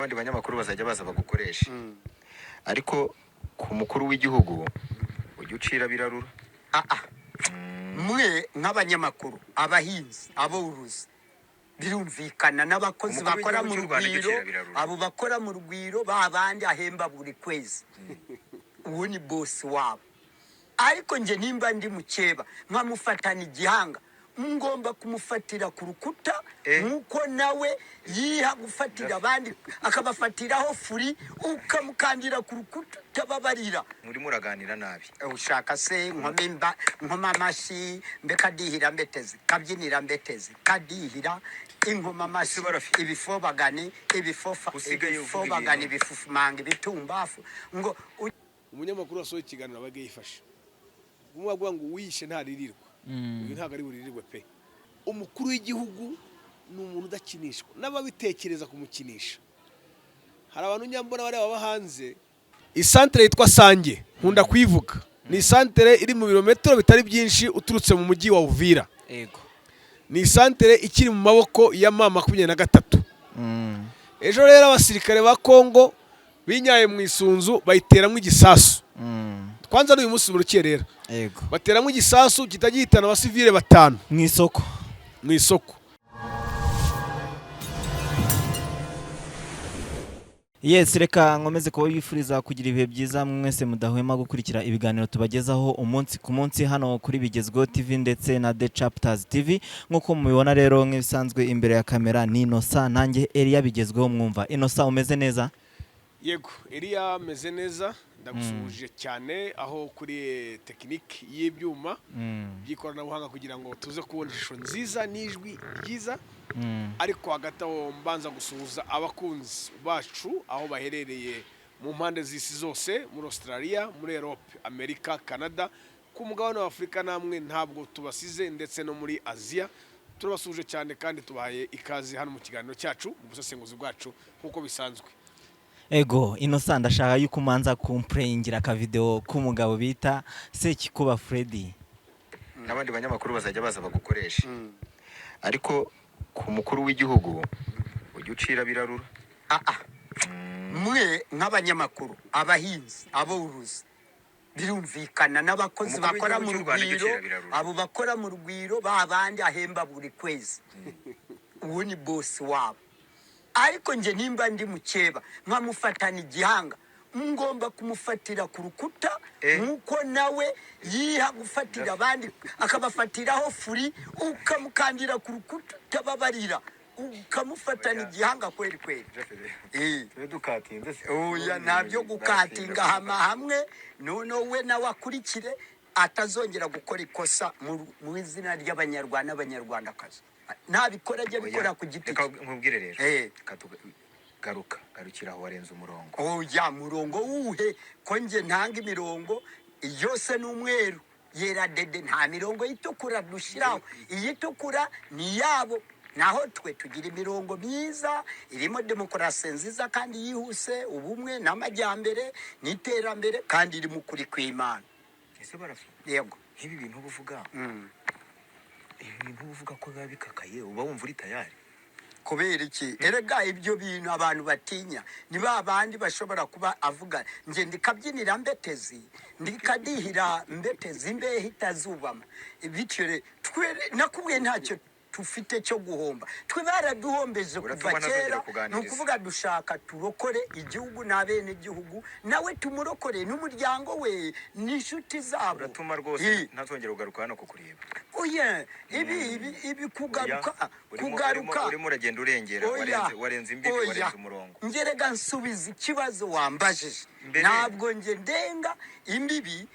Abandi banyamakuru bazajya baza bagukoresha, ariko ku mukuru w'igihugu ujya ucira birarura. Ah, ah. Mwe nk'abanyamakuru, abahinzi, aborozi, birumvikana n'abakozi Umukuru bakora w'igihugu mu cy'u Rwanda ujya Rugwiro, ucira birarura. Abo bakora mu Rugwiro, ba bandi ahemba buri kwezi, uwo ni bosi wabo. Ariko njye nimba ndi mukeba nkamufatana igihanga, ngomba kumufatira ku rukuta, nk'uko nawe yiha gufatira abandi akabafatiraho furi, ukamukandira ku rukuta utababarira. Murimo uraganira nabi. Ushaka se nkome mba nkoma amashyi mbe kadihira mbetezi kabyinira mbetezi kadihira inkoma amashyi? Ese barafi- Ibifobagane ibifofa Usigaye uvuga ibifobagane ibintu. Ibifufumanga ibitumbafu ngo Umunyamakuru wasohoye ikiganiro aba yifashe umwe avuga ngo uwishe ntaririrwa, uyu ntabwo ari buririrwe pe. Umukuru w'igihugu ni umuntu udakinishwa n'ababitekereza kumukinisha. Hari abantu nyambona bareba baba hanze. Isantere yitwa Sange nkunda kuyivuga, ni isantere iri mu birometero bitari byinshi uturutse mu mujyi wa Uvira. Ni isantere ikiri mu maboko ya M23. Ejo rero abasirikare ba Kongo binyaye mu isunzu bayiteramo igisasu. Kwanza n'uyu munsi mu rukerera bateramo igisasu kitajya gihitana abasivile batanu. Mu isoko. Mu isoko. Yes, reka nkomeze kuba bifuriza kugira ibihe byiza mwese mudahwema gukurikira ibiganiro tubagezaho umunsi ku munsi hano kuri Bigezweho TV ndetse na The Chapters TV. Nk'uko mubibona rero, nk'ibisanzwe imbere ya kamera ni Innocent, nanjye Elia Bigezweho mwumva. Innocent, umeze neza? Yego Eliya, ameze neza, ndagusuhuje cyane aho kuri tekiniki y'ibyuma by'ikoranabuhanga kugira ngo tuze kubona ishusho nziza n'ijwi ryiza. Ariko hagati aho mbanza gusuhuza abakunzi bacu aho baherereye mu mpande z'isi zose, muri Australia, muri Europe, Amerika, Canada, ku mugabane wa Afurika namwe ntabwo tubasize, ndetse no muri Aziya. Turabasuhuje cyane kandi tubahaye ikaze hano mu kiganiro cyacu, mu busesenguzi bwacu nk'uko bisanzwe. Ego Innocent, ndashaka yuko umanza kumpureyingira akavideo k'umugabo bita Sekikuba Freddy. N'abandi banyamakuru bazajya baza bagukoresha, ariko ku mukuru w'igihugu ujya ucira birarura. Ah, ah. Mwe nk'abanyamakuru, abahinzi, aborozi, birumvikana n'abakozi Umukuru bakora w'igihugu mu cy'u Rwanda ujya Rugwiro, ucira birarura. abo bakora mu Rugwiro, ba bandi ahemba buri kwezi, uwo ni bosi wabo. Ariko njye nimba ndi mukeba nkamufatana igihanga, ngomba kumufatira ku rukuta, nk'uko nawe yiha gufatira abandi akabafatiraho furi, ukamukandira ku rukuta utababarira, ukamufatana Oya. igihanga kweri kweri. Tube dukatinze se? Oya, ntabyo gukatinga, hama hamwe noneho we nawe akurikire atazongera gukora ikosa mu izina ry'Abanyarwanda n'Abanyarwandakazi. Ntabikora ajya abikora ku giti Reka cye. nkubwire rero. Reka garuka, garukira aho, warenze umurongo. Oya, murongo wuhe? Ko njye ntanga imirongo yose ni umweru yera dede, nta mirongo itukura dushyiraho. Iyitukura ni iyabo, naho twe tugira imirongo myiza irimo demokarasi nziza kandi yihuse, ubumwe n'amajyambere n'iterambere, kandi irimo ukuri kw'Imana. Ese barafi, Yego. nk'ibi bintu uba uvuga, ibi bintu uba uvuga ko biba bikakaye, uba wumva uri tayari? Kubera iki? Erega ibyo bintu abantu batinya ni ba bandi bashobora kuba avuga nge ndikabyinira mbetezi ndikadihira mbetezi imbehe itazubama. Bityo twe nakubwiye ntacyo tufite cyo guhomba, twe baraduhombeje kuva Uratuma ntazongera kera. Ni kuganiriza. ukuvuga dushaka turokore igihugu n'abenegihugu, nawe tumurokore n'umuryango we n'inshuti zabo. Uratuma rwose ntazongera kugaruka hano kukureba. Oya, ibi kugaruka Oya, kugaruka urimo uragenda urengera. Oya, Warenze imbibi. oya. Warenze umurongo. Ngerega nsubiza ikibazo wambajije. Ntabwo nge ndenga imbibi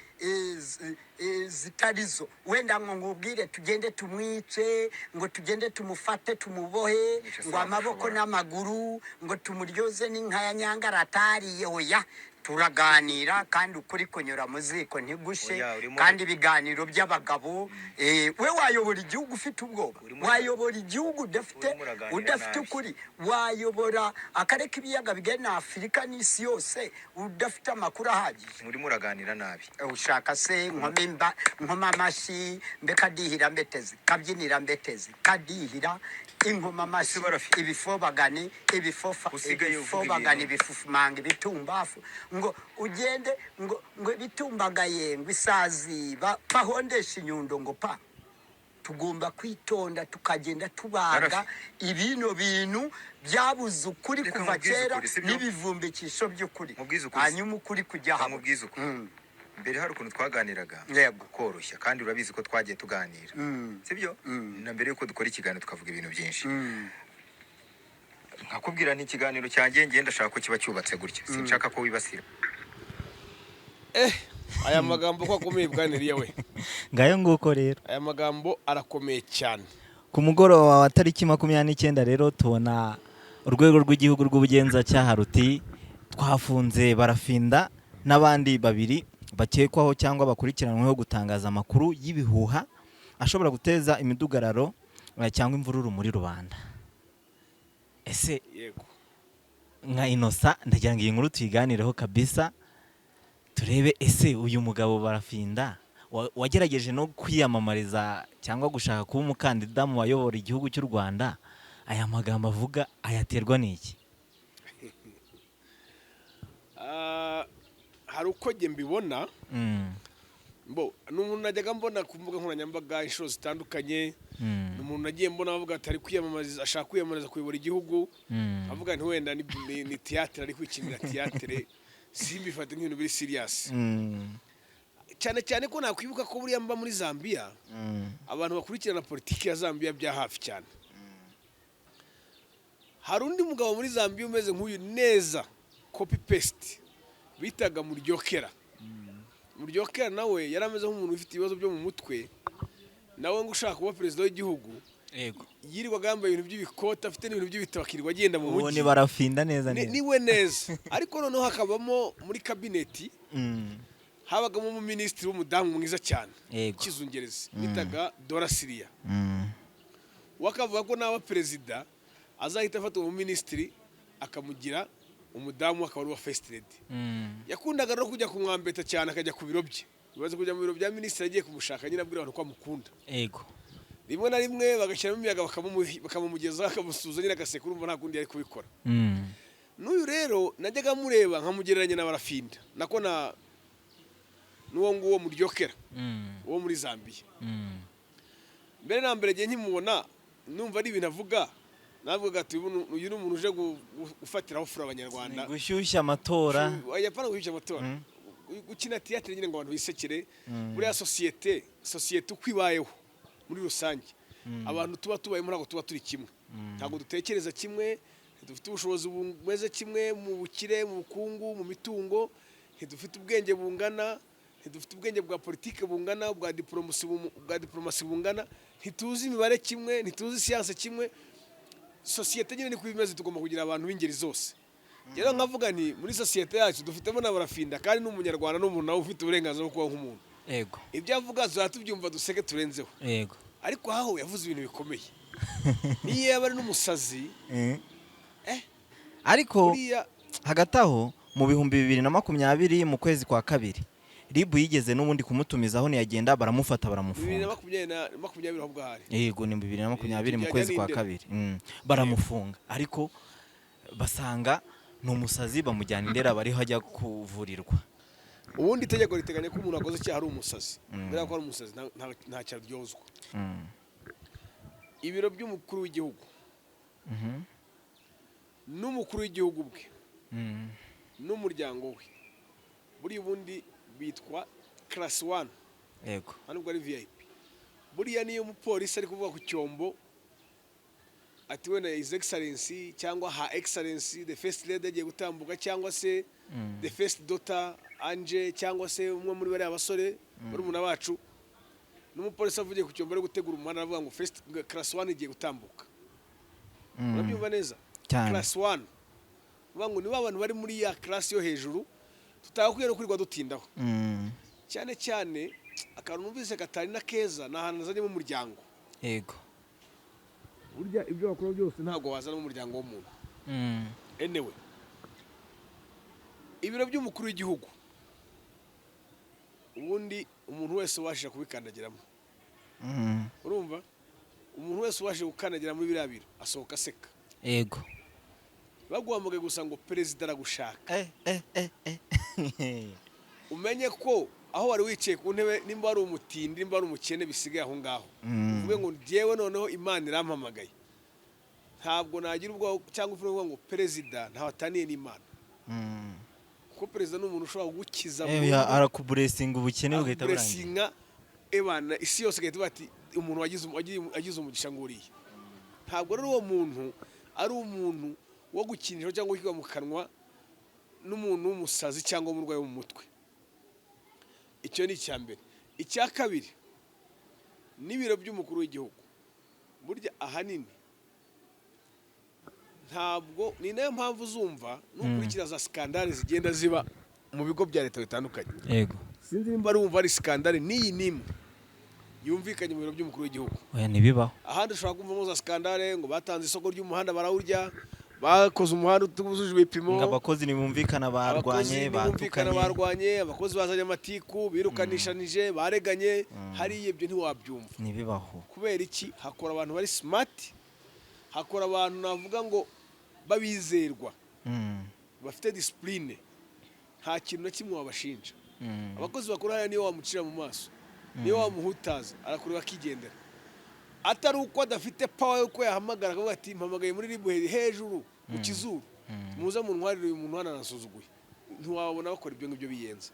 zitari zo. Wenda ngo nkubwire tugende tumwice, ngo tugende tumufate tumubohe, Mwice se ngo amaboko wabishobora? n'amaguru, ngo tumuryoze n'inka ya Nyangaratariye. Oya. Turaganira kandi ukuri kunyura mu ziko ntigushe. Oya, urimo- Kandi ibiganiro by'abagabo, we wayobora igihugu ufite ubwoba? Urimo- Wayobora igihugu udafite Urimo uraganira udafite nabi. ukuri? Wayobora akarere k'ibiyaga bigari na Afurika n'isi yose udafite amakuru ahagije? Urimo uraganira nabi. Ushaka se nkome mba nkoma amashyi mbe kadihira mbetezi kabyinira mbetezi kadihira inkoma amashyi? Ese barafi- Ibifobagani, ibifofa, Usigaye uvuga ibifobagani, ibintu. ibifufumanga, ibitumbafu, ngo ugende ngo ibitumbagaye, ngo isazi bahondesha inyundo, ngo pa. Tugomba kwitonda, tukagenda tubaga Barafi. ibino bintu byabuze ukuri Reka kuva nkubwize kera ukuri, sibyo? n'ibivumbikisho by'ukuri. Nkubwize ukuri. Hanyuma ukuri kujya hamwe. Nkubwize ukuri. Mbere hari ukuntu twaganiraga koroshya, kandi urabizi ko twagiye tuganira, sibyo? Na mbere yuko dukora ikiganiro tukavuga ibintu byinshi, nkakubwira nti ikiganiro cyanjye ngenda ndashaka ko kiba cyubatse gutya, sinshaka ko wibasira. Aya magambo ko akomeye, bwana Eliya we! Ngayo nguko rero. Aya magambo arakomeye cyane. Ku mugoroba wa tariki 29 rero, tubona urwego rw'igihugu rw'ubugenzacyaha ruti: "Twafunze Barafinda n'abandi babiri bakekwaho cyangwa bakurikiranweho gutangaza amakuru y'ibihuha ashobora guteza imidugararo cyangwa imvururu muri rubanda." Ese nka Inosa, ndagira ngo iyi nkuru tuyiganireho kabisa, turebe ese uyu mugabo Barafinda wagerageje no kwiyamamariza cyangwa gushaka kuba umukandida mu bayobora igihugu cy'u Rwanda, aya magambo avuga ayaterwa n'iki? Hari uko njye mbibona. Mbo ni umuntu najyaga mbona ku mbuga nkoranyambaga inshuro zitandukanye. Ni umuntu nagiye mbona avuga ati ari kwiyamamariza, ashaka kwiyamamariza kuyobora igihugu. Avuga nti wenda ni théâtre, ari kwikinira théâtre, simbifate nk'ibintu biri serious. Cyane cyane ko nakwibuka ko buriya mba muri Zambia, abantu bakurikirana politiki ya Zambia bya hafi cyane, hari undi mugabo muri Zambia umeze nk'uyu neza, copy paste, bitaga Muryokera. Muryokera nawe yari ameze nk'umuntu ufite ibibazo byo mu mutwe, nawe ngo ushaka kuba perezida w'igihugu. Yirirwaga yambaye ibintu by'ibikoti, afite n'ibintu by'ibitabo, akirirwa agenda mu Uwo mujyi. ni Barafinda neza neza. Niwe neza, ariko noneho hakabamo muri kabineti, habagamo umuminisitiri w'umudamu mwiza cyane, kizungerezi, bitaga Dora Siliya. We akavuga ko naba perezida azahita afata uwo muminisitiri akamugira umudamu, akaba ari uwa first lady. Yakundaga no kujya kumwambeta cyane, akajya ku biro bye. Bibaze kujya mu biro bya minisitiri agiye kumushaka nyine, abwira abantu ko amukunda. Rimwe na rimwe bagashyiramo imiyaga, bakamumugezaho, akamusuhuza nyine, agaseka. Urumva nta kundi yari kubikora. N'uyu rero najyaga mureba nkamugereranya na Barafinda, nako na n'uwo nguwo Muryokera wo muri Zambia. Mbere na mbere igihe nkimubona, numva ari ibintu avuga, navuga ati uyu ni umuntu uje gufatiraho fura abanyarwanda. Gushyushya amatora. Yapana gushyushya amatora, gukina théâtre nyine ngo abantu bisekere. Buriya sosiyete uko ibayeho muri rusange, abantu tuba tubayemo ntabwo tuba turi kimwe, ntabwo dutekereza kimwe, ntidufite ubushobozi bumeze kimwe mu bukire, mu bukungu, mu mitungo, ntidufite ubwenge bungana, ntidufite ubwenge bwa politiki bungana, bwa diporomasi bungana, ntituzi imibare kimwe, ntituzi siyanse kimwe. Sosiyete nyine niko imeze, tugomba kugira abantu b'ingeri zose. Rero nkavuga nti muri sosiyete yacu dufitemo na Barafinda, kandi n'umunyarwanda n'umuntu nawe ufite uburenganzira bwo kuba nk'umuntu. Ibyo avuga tuzaba tubyumva, duseke, turenzeho. Ariko aho yavuze ibintu bikomeye, niyo yaba ari n'umusazi. Ariko buriya hagati aho, mu 2020 mu kwezi kwa kabiri, RIB yigeze n'ubundi kumutumizaho, ntiyagenda, baramufata, bibiri na baramufunga. makumyabiri na makumyabiri ahubwo ahari. Yego, ni 2020 mu Icyo kwezi kwa gihe kabiri. Baramufunga, ariko basanga ni umusazi, bamujyana i Ndera, bariho ajya kuvurirwa. Ubundi itegeko riteganya ko umuntu wakoze icyaha ari umusazi, mbere ko ari umusazi ntacyo aryozwa. Ibiro by'umukuru w'igihugu n'umukuru w'igihugu bwe n'umuryango we, buriya ubundi bitwa class one. Nta nubwo ari VIP. Buriya niyo umupolisi ari kuvuga ku cyombo ati wenda His Excellency cyangwa Her Excellency the First Lady agiye gutambuka, cyangwa se the First Daughter Ange, cyangwa se umwe muri bariya basore barumuna bacu, n'umupolisi avugiye ku cyombo ari gutegura umuhanda, aravuga ngo first class one igiye gutambuka. Urabyumva neza? Cyane. Class one, uvuga ngo niba abantu bari muri ya class yo hejuru. Tutagakwiye no kwirirwa dutindaho cyane cyane. Akantu numvise katari na keza ni ahantu nazanyemo umuryango. Burya ibyo wakora byose, ntabwo wazanamo umuryango w'umuntu. Anyway, ibiro by'umukuru w'igihugu, ubundi umuntu wese ubashije kubikandagiramo, urumva, umuntu wese ubashije gukandagira muri biriya biro asohoka aseka. Baguhamagaye gusa ngo perezida aragushaka, eh eh eh eh umenye ko aho wari wicaye ku ntebe, nimba wari umutindi, nimba wari umukene, bisigaye aho ngaho. Uvuge ngo njyewe noneho Imana irampamagaye, ntabwo nagira ubwoba cyangwa uvuge ngo perezida ntaho ataniye n'Imana, kuko perezida ni umuntu ushobora kugukiza burundu, Arakublessinga, ubukene bugahita burangira. Akublessinga, ebana, isi yose igahita ivuga ati umuntu wagize umugisha nguriye. Ntabwo rero uwo muntu ari umuntu wo gukinisha cyangwa gushyirwa mu kanwa n'umuntu w'umusazi cyangwa umurwayi wo mu mutwe. Icyo ni icya mbere. Icya kabiri, n'ibiro by'umukuru w'igihugu burya ahanini ntabwo, ni nayo mpamvu uzumva nukurikira za scandale zigenda ziba mu bigo bya leta bitandukanye. Sinzi nimba ari wumva ari scandale n'iyi n'imwe yumvikanye mu biro by'umukuru w'igihugu. Oya, ntibibaho. Ahandi ushobora kumvamo za scandale ngo batanze isoko ry'umuhanda barawurya, bakoze umuhanda utujuje ibipimo, ngo abakozi ntibumvikana, abakozi barwanye, ntibumvikana, batukanye. Barwanye, abakozi bazanye amatiku, birukanishanije, bareganye hariya. Ibyo ntiwabyumva. Ntibibaho. Kubera iki? Hakora abantu bari smart, hakora abantu navuga ngo babizerwa, bafite discipline, nta kintu na kimwe wabashinja. Abakozi bakora hariya, niyo wamucira mu maso, niyo wamuhutaza, arakureba akigendera, atari uko adafite power y'uko yahamagara akavuga ati mpamagaye muri RIB hejuru mu kizuru, muze muntwarire uyu muntu hano arasuzuguye. Ntiwabona bakora ibyo ngibyo biyenza.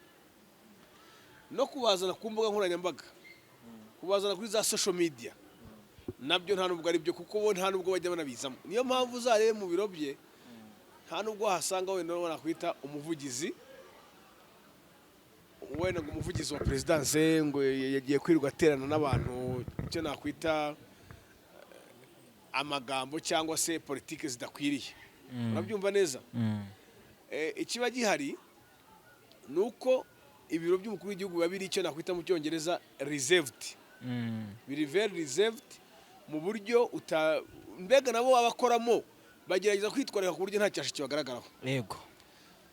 No kubazana ku mbuga nkoranyambaga, kubazana kuri za social media, nabyo nta nubwo ari byo, kuko bo nta nubwo bajya banabizamo. Niyo mpamvu uzarebe mu biro bye, nta nubwo wahasanga wenda nakwita umuvugizi, wenda ngo umuvugizi wa perezidanse ngo yagiye kwirirwa aterana n'abantu icyo nakwita amagambo cyangwa se politiki zidakwiriye. Urabyumva neza? Ikiba gihari ni uko ibiro by'umukuru w'igihugu biba biri icyo nakwita mu Cyongereza reserved, biri very reserved mu buryo uta mbega nabo abakoramo bagerageza kwitwararika ku buryo nta cyasha kibagaragaraho.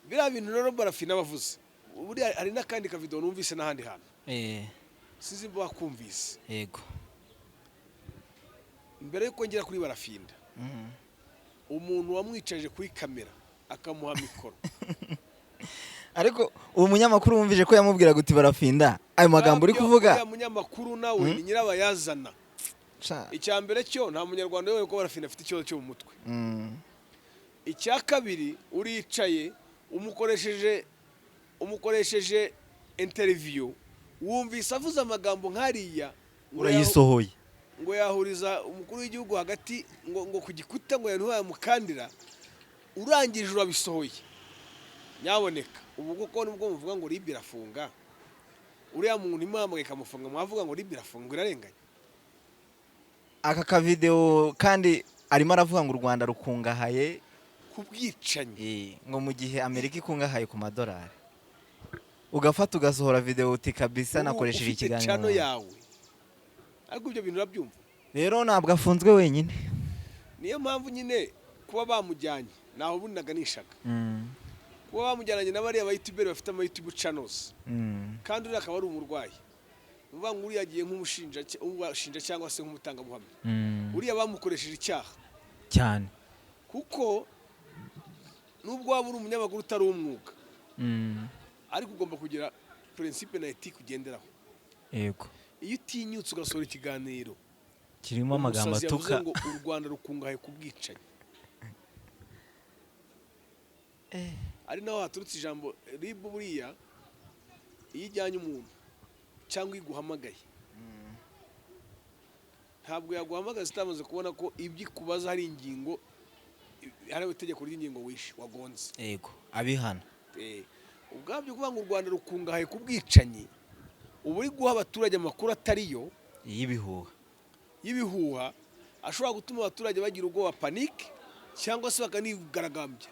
Biriya bintu rero Barafina bavuze, buriya hari n'akandi kavideo numvise n'ahandi hantu, sinzi niba wakumvise. Yego. Mbere yuko ngera kuri Barafinda, umuntu wamwicaje kuri kamera akamuha mikoro, Ariko uwo munyamakuru wumvise ko yamubwiraga uti "Barafinda, ayo magambo uri Nabyo, kuvuga?" uriya munyamakuru nawe ni nyirabayazana. Sha. Icya mbere cyo, nta Munyarwanda uyobewe ko Barafinda afite ikibazo cyo mu mutwe. Icya kabiri, uricaye umukoresheje interview, wumvise avuze amagambo nk'ariya ngo Urayisohoye. Ngo yahuriza umukuru w'igihugu hagati ngo ku gikuta, ngo ntiyamukandira. Urangije urabisohoye. Nyaboneka, ubu kuko nubwo muvuga ngo RIB irafunga, uriya muntu imuhamagaye ikamufunga, mwavuga ngo RIB irafunga, irarenganya? Aka kavideo kandi arimo aravuga ngo u Rwanda rukungahaye ku bwicanyi. Ngo mu gihe Amerika ikungahaye ku madolari, ugafata ugasohora video uti kabisa Ubu nakoresheje ufite ikiganiro. Channel yawe, ariko ibyo bintu urabyumva? Rero ntabwo afunzwe wenyine. Niyo mpamvu nyine kuba bamujyanye naho ubundi naganishaga, kuba bamujyananye na bariya bayoutuberi bafite ama YouTube channels, kandi uriya akaba ari umurwayi, ni ukuvuga ngo uriya agiye nk'umushinja, ubashinja cyangwa se nk'umutangabuhamya. Uriya bamukoresheje icyaha. Cyane. Kuko nubwo waba uri umunyamakuru utari umwuga, ariko ugomba kugira principe na éthique ugenderaho. Iyo utinyutse ugasohora ikiganiro kirimo amagambo umusazi yavuze atuka ngo u Rwanda rukungahaye ku bwicanyi, ari naho haturutse ijambo RIB. Buriya iyo ijyanye umuntu cyangwa iguhamagaye, ntabwo yaguhamagaza itamaze kubona ko ibyo ikubaza hari ingingo, hari itegeko ry'ingingo wishe, wagonze. Yego, abihana. Ubwabyo kuvuga ngo u Rwanda rukungahaye ku bwicanyi, uba uri guha abaturage amakuru atariyo, y'ibihuha. Y'ibihuha ashobora gutuma abaturage bagira ubwoba, panique, cyangwa se bakanigaragambya.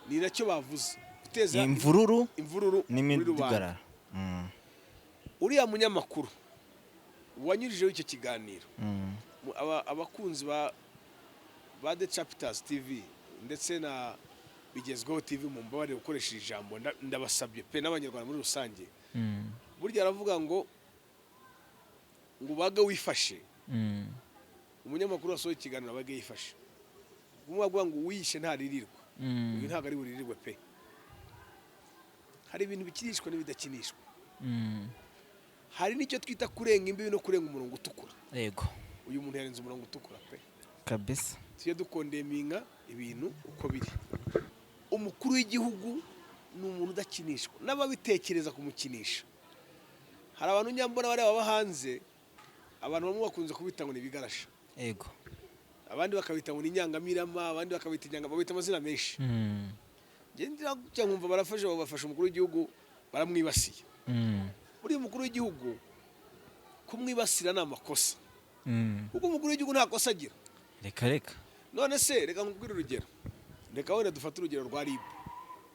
Ni nacyo bavuze. Guteza imvururu imvururu muri rubanda. N'imidugararo. Uriya munyamakuru wanyujijeho icyo kiganiro, abakunzi ba The Chapters TV ndetse na Bigezweho TV, mu mbabarire gukoresha iri jambo, ndabasabye pe, n'Abanyarwanda muri rusange. Burya aravuga ngo ubaga wifashe. Umunyamakuru wasohoye ikiganiro abaga yifashe. Umwe avuga ngo uwiyishe ntaririrwa. Uyu ntabwo ari buririrwe pe. Hari ibintu bikinishwa n'ibidakinishwa. Hari n'icyo twita kurenga imbibi no kurenga umurongo utukura. Uyu muntu yarenze umurongo utukura pe. Kabisa. Tujye ducondemninga ibintu uko biri. Umukuru w'igihugu ni umuntu udakinishwa n'ababitekereza kumukinisha. Hari abantu nyambona bariya baba hanze, abantu bamwe bakunze kubita ngo ni ibigarasha, abandi bakabita ngo ni inyangamirama, abandi bakabita inyanga, babita amazina menshi. Njye ngira gutya nkumva barafashe, bafashe umukuru w'igihugu baramwibasiye. Buriya umukuru w'igihugu kumwibasira ni amakosa, kuko umukuru w'igihugu nta kosa agira. Reka reka. None se reka nkubwire urugero, reka wenda dufate urugero rwa RIB,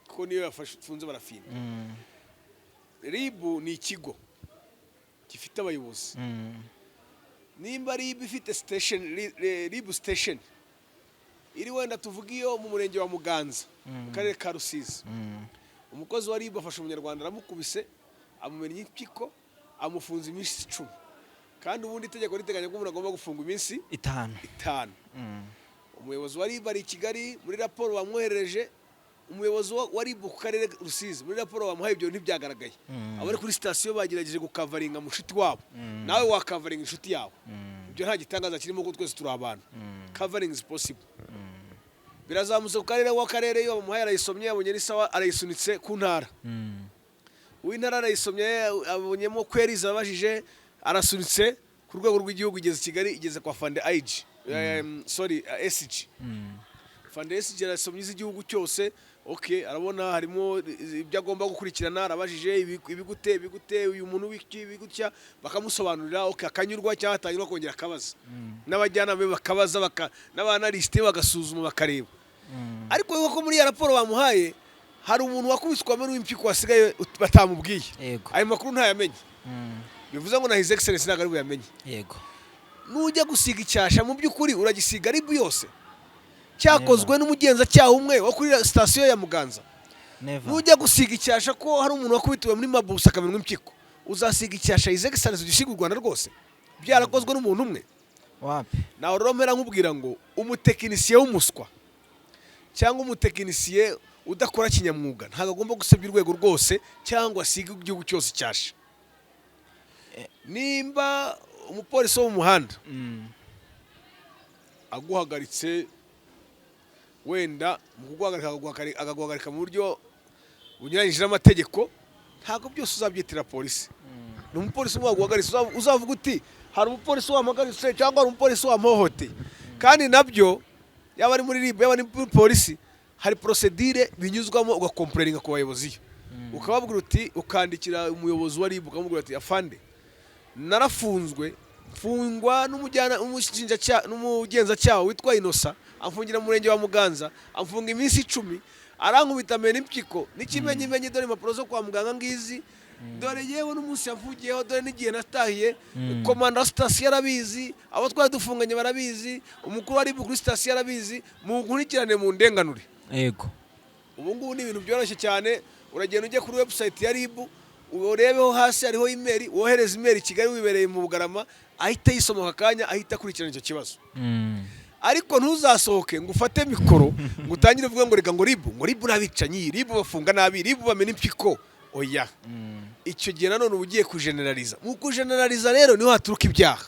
kuko niyo yafunze barafinda. RIB ni ikigo gifite abayobozi. Nimba RIB ifite station, RIB station iri wenda tuvuge iyo mu murenge wa Muganza, mu karere ka Rusizi, umukozi wa RIB afashe Umunyarwanda aramukubise, amumennye impyiko, amufunze iminsi 10, kandi ubundi itegeko riteganya ko umuntu agomba gufungwa iminsi 5. 5. Umuyobozi wa RIB ari i Kigali, muri raporo bamwoherereje, umuyobozi wa RIB ku karere Rusizi, muri raporo bamuhaye ibyo ntibyagaragaye. Abari kuri sitasiyo bagerageje gucoveringa mushuti wabo. Nawe wacoveringa inshuti yawe, ibyo nta gitangaza kirimo kuko twese turi abantu. Covering is possible. Birazamutse ku karere, w'akarere iyo bamuhaye arayisomye, abonye n'isawa, arayisunitse ku ntara. Uw'intara arayisomye, abonyemo queries abajije, arasunitse ku rwego rw'igihugu, igeze i Kigali, igeze kwa fande IG, sorry, SG. Fande SG arasomye iz'igihugu cyose, okay, arabona harimo ibyo agomba gukurikirana, arabajije ibigute ibigute, uyu muntu w'iki ibigutya, bakamusobanurira, okay, akanyurwa cyangwa atanyurwa akongera akabaza, n'abajyanama be bakabaza, n'abaanalyste bagasuzuma bakareba. Ariko yuko muri ya raporo bamuhaye hari umuntu wakubiswamo n'impyiko wasigaye batamubwiye, ayo makuru ntayamenye. Bivuze ngo na His Excellence ntabwo ari buyamenye. Nujya gusiga icyasha, mu by'ukuri uragisiga RIB yose cyakozwe n'umugenzacyaha umwe wo kuri sitasiyo ya Muganza? Never. Nujya gusiga icyasha ko hari umuntu wakubitiwe muri mabusa akamenwa impyiko, uzasiga icyasha His Excellence ugisiga u Rwanda rwose byarakozwe n'umuntu umwe? Wapi. Nawe rero mpera nkubwira ngo umutekinisiye w'umuswa cyangwa umutekinisiye udakora kinyamwuga ntabwo agomba gusebya urwego rwose cyangwa asige igihugu cyose icyasha. Nimba umupolisi wo mu muhanda aguhagaritse, wenda mu kuguhagarika akaguhagarika mu buryo bunyuranyije n'amategeko, ntabwo byose uzabyitira polisi. Ni umupolisi umwe waguhagaritse. Uzavuga uti hari umupolisi wampagaritse cyangwa hari umupolisi wampohoteye. Kandi nabyo yaba ari muri RIB, yaba ari muri polisi, hari procédure binyuzwamo, ugacomplaininga ku bayobozi yo, ukababwira uti, ukandikira umuyobozi wa RIB ukamubwira uti: "Afande, narafunzwe, mfungwa n'umujyana n'umushinjacyaha n'umugenzacyaha witwa Inosa, amfungira mu murenge wa Muganza, amfunga iminsi 10, arankubita, amena impyiko n'ikimenyimenyi, dore impapuro zo kwa muganga ngizi, dore yewe n'umunsi yavugiyeho, dore n'igihe natahiye. Komanda wa sitasiyo arabizi, abo twari dufunganye barabizi, umukuru wa RIB kuri sitasiyo arabizi, munkurikirane mu ndenganure." Ubu ngubu ni ibintu byoroshye cyane. Uragenda ujye kuri website ya RIB, urebeho hasi hariho email, wohereza email i Kigali wibereye mu Bugarama, ahita yisoma aka kanya, ahita akurikirana icyo kibazo. Ariko ntuzasohoke ngo ufate mikoro ngo utangire uvuge ngo reka ngo RIB, ngo RIB n'abicanyi, RIB bafunga nabi, RIB bamena impyiko. Oya. Icyo gihe nanone uba ugiye kugeneraliza. Mu kugeneraliza rero niho haturuka ibyaha.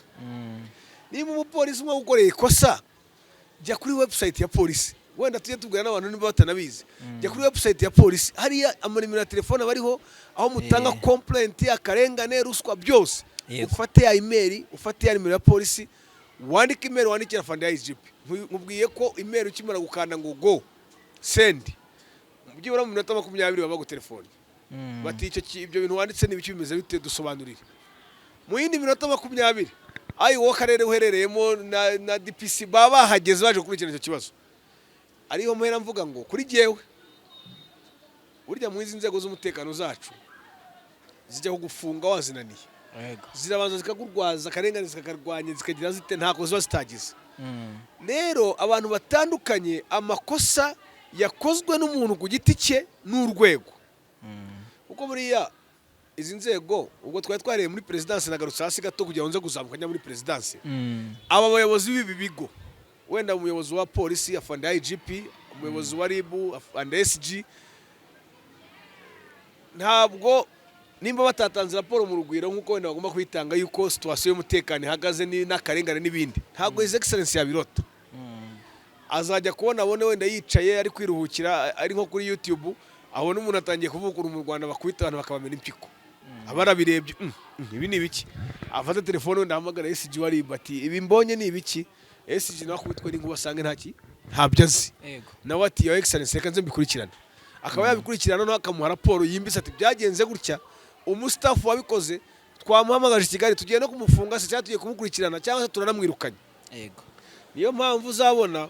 Niba umupolisi umwe agukoreye ikosa, jya kuri website ya polisi, wenda tujye tubwira n'abantu niba batanabizi, jya kuri website ya polisi, hariya amanimero ya telefone aba ariho, aho mutanga complaint, akarengane, ruswa, byose. Ufate ya email, ufate ya nimero ya polisi, wandike email, wandikira afande ya IGP. Nkubwiye ko email ukimara gukanda ngo go send, byibura mu minota 20 baba bagutelefone, bati: "Icyo ibyo bintu wanditse ni ibiki, bimeze bite? Dusobanurire." Mu yindi minota 20 ayi wowe akarere uherereyemo na DPC baba bahageze baje gukurikirana icyo kibazo. Ariyo mpera mvuga ngo kuri jyewe Burya mu izi nzego z'umutekano zacu zijya kugufunga wazinaniye, zirabanza zikagurwaza akarengane, zikakarwanya, zikagira zite, ntako ziba zitagize. Rero abantu batandukanye, amakosa yakozwe n'umuntu ku giti cye n'urwego, kuko buriya izi nzego, ubwo twari twareye muri perezidansi, nagarutse hasi gato kugira ngo nze kuzamuka njya muri perezidansi. Aba bayobozi b'ibi bigo, wenda umuyobozi wa polisi afande IGP, umuyobozi wa RIB afande SG, ntabwo nimba batatanze raporo mu Rugwiro nk'uko wenda bagomba kuyitanga yuko situation y'umutekano ihagaze n'akarengane n'ibindi, ntabwo His Excellence yabirota. Azajya kubona abone wenda yicaye ari kwiruhukira, ari nko kuri YouTube, abona umuntu atangiye kuvuga ukuntu mu Rwanda bakubita abantu bakabamena impyiko, aba arabirebye, ibi ni ibiki?" Afata telefone wenda ahamagara SG wa RIB ati: "Ibi mbonye ni ibiki?" SG nawe akubitwe n'inkuba, asange ntaki ntabyo azi. Nawe ati: "Your Excellence, reka nze mbikurikirane." Akaba yabikurikirana, noneho akamuha raporo yimbitse ati: "Byagenze gutya, umustaff wabikoze twamuhamagaje i Kigali, tugiye no kumufunga se, cyangwa tugiye kumukurikirana, cyangwa se turanamwirukanye." Niyo mpamvu uzabona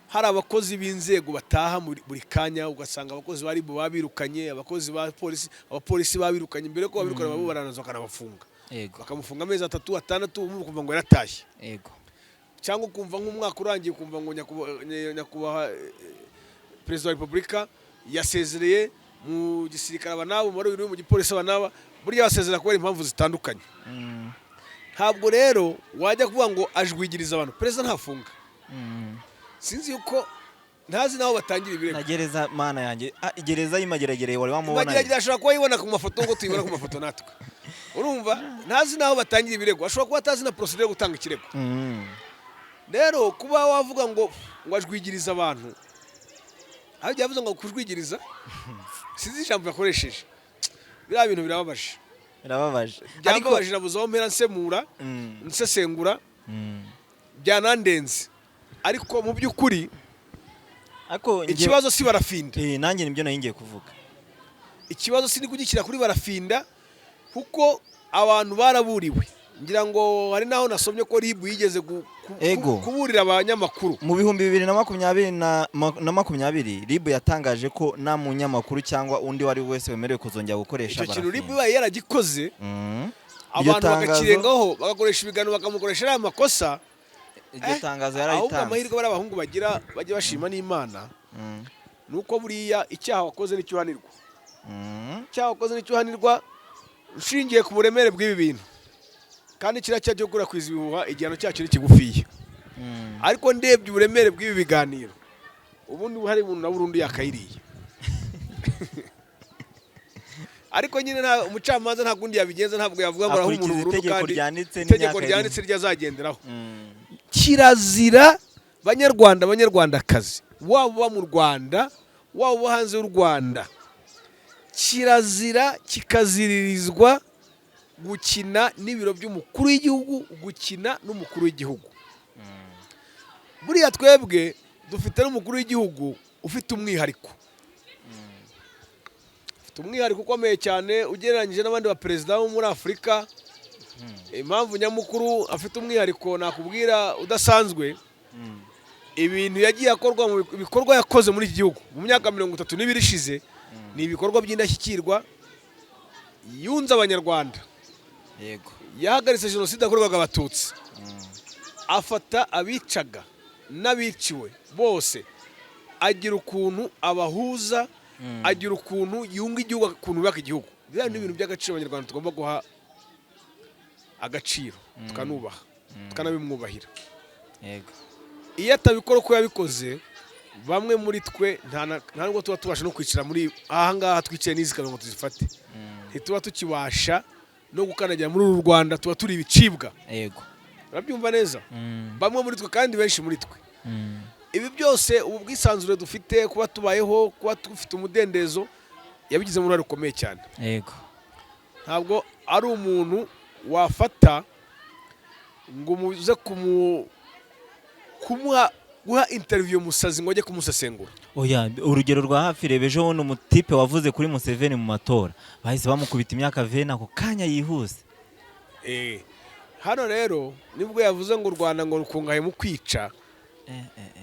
hari abakozi b'inzego bataha buri kanya, ugasanga abakozi ba RIB babirukanye, abakozi ba polisi, abapolisi babirukanye. Mbere ko babirukana babo baranaza bakanabafunga, bakamufunga amezi 3, 6, ubu ukumva ngo yaratashye, cyangwa ukumva nk'umwaka urangiye, ukumva ngo nyakubahwa perezida wa repubulika yasezereye mu gisirikare aba n'aba, umubare w'ibiri mu gipolisi aba n'aba. Burya basezera kubera impamvu zitandukanye. Ntabwo rero wajya kuvuga ngo ajwigiriza abantu. Perezida ntafunga. Sinzi yuko ntazi n'aho batangira ibirego. Na gereza, mana yanjye, gereza y'Imageragere wari wamubona? Mageragere ashobora kuba ayibona ku mafoto ngo tuyibona ku mafoto natwe. Urumva, ntazi n'aho batangira ibirego, ashobora kuba atazi na procédure yo gutanga ikirego. Rero kuba wavuga ngo ajwigiriza abantu, aho yavuze ngo kujwigiriza, sinzi ijambo yakoresheje, biriya bintu birababaje. Birababaje, ariko Byambabaje, nabuze aho mpera nsemura, nsesengura. Byanandenze, ariko mu by'ukuri Ariko ikibazo si Barafinda. Nanjye nibyo nari ngiye kuvuga. Ikibazo si kugishyira kuri Barafinda, kuko abantu baraburiwe. Ngira ngo hari n'aho nasomye ko RIB yigeze kuburira abanyamakuru. Mu 2020 na 20, RIB yatangaje ko nta munyamakuru cyangwa undi uwo ari we wese wemerewe kuzongera gukoresha Icyo kintu RIB Barafinda. ibaye yaragikoze, Iryo abantu bakakirengaho, bagakoresha ibiganiro, bakamukoresha ariya makosa. Iryo tangazo Ahubwo yarayitanze. amahirwe bari abahungu bagira, bajya bashima n'Imana, ni uko buriya icyaha wakoze nicyo uhanirwa. Icyaha wakoze nicyo uhanirwa. Ushingiye ku buremere bw'ibi bintu, kandi kiriya cyaha cyo gukwirakwiza ibihuha igihano cyacyo ni kigufiya, ariko ndebye uburemere bw'ibi biganiro, ubundi hari umuntu na burundu yakayiriye, ariko nyine nta umucamanza, nta kundi yabigenza, ntabwo yavuga ngo araha umuntu Akurikiza burundu itegeko kandi ryanditse itegeko n'imyaka ryanditse ryo azagenderaho. Kirazira, banyarwanda, banyarwandakazi, waba uba mu Rwanda, waba uba hanze y'u Rwanda, kirazira kikaziririzwa gukina n'ibiro by'umukuru w'igihugu, gukina n'umukuru w'igihugu. Buriya twebwe dufite n'umukuru w'igihugu ufite umwihariko, ufite umwihariko ukomeye cyane ugereranyije n'abandi baperezida bo muri Afurika. Impamvu nyamukuru afite umwihariko nakubwira udasanzwe, ibintu yagiye akorwa mu bikorwa yakoze muri iki gihugu mu myaka 32 ishize ni ibikorwa by'indashyikirwa. Yunze Abanyarwanda, yahagaritse jenoside yakorwaga Abatutsi, afata abicaga n'abiciwe bose, agira ukuntu abahuza, agira ukuntu yunga igihugu, ukuntu yubaka igihugu. Biriya ni ibintu by'agaciro Abanyarwanda tugomba guha agaciro, tukanubaha, tukanabimwubahira. Iyo atabikora uko yabikoze, bamwe muri twe nta nubwo tuba tubasha no kwicara muri aha ngaha twicaye n'izi kamera ngo tuzifate. Ntituba tukibasha no gukandagira muri uru Rwanda, tuba turi ibicibwa. Urabyumva neza? Bamwe muri twe, kandi benshi muri twe. Ibi byose, ubu bwisanzure dufite, kuba tubayeho, kuba dufite umudendezo, yabigizemo uruhare rukomeye cyane. Ntabwo ari umuntu wafata ngo umuze kumuha guha interview musazi ngo ajye kumusesengura. Oya, urugero rwa hafi, reba ejo bundi umutipe wavuze kuri Museveni mu matora, bahise bamukubita imyaka 20 ako kanya yihuse. Hano rero nibwo yavuze ngo u Rwanda ngo rukungahaye mu kwica.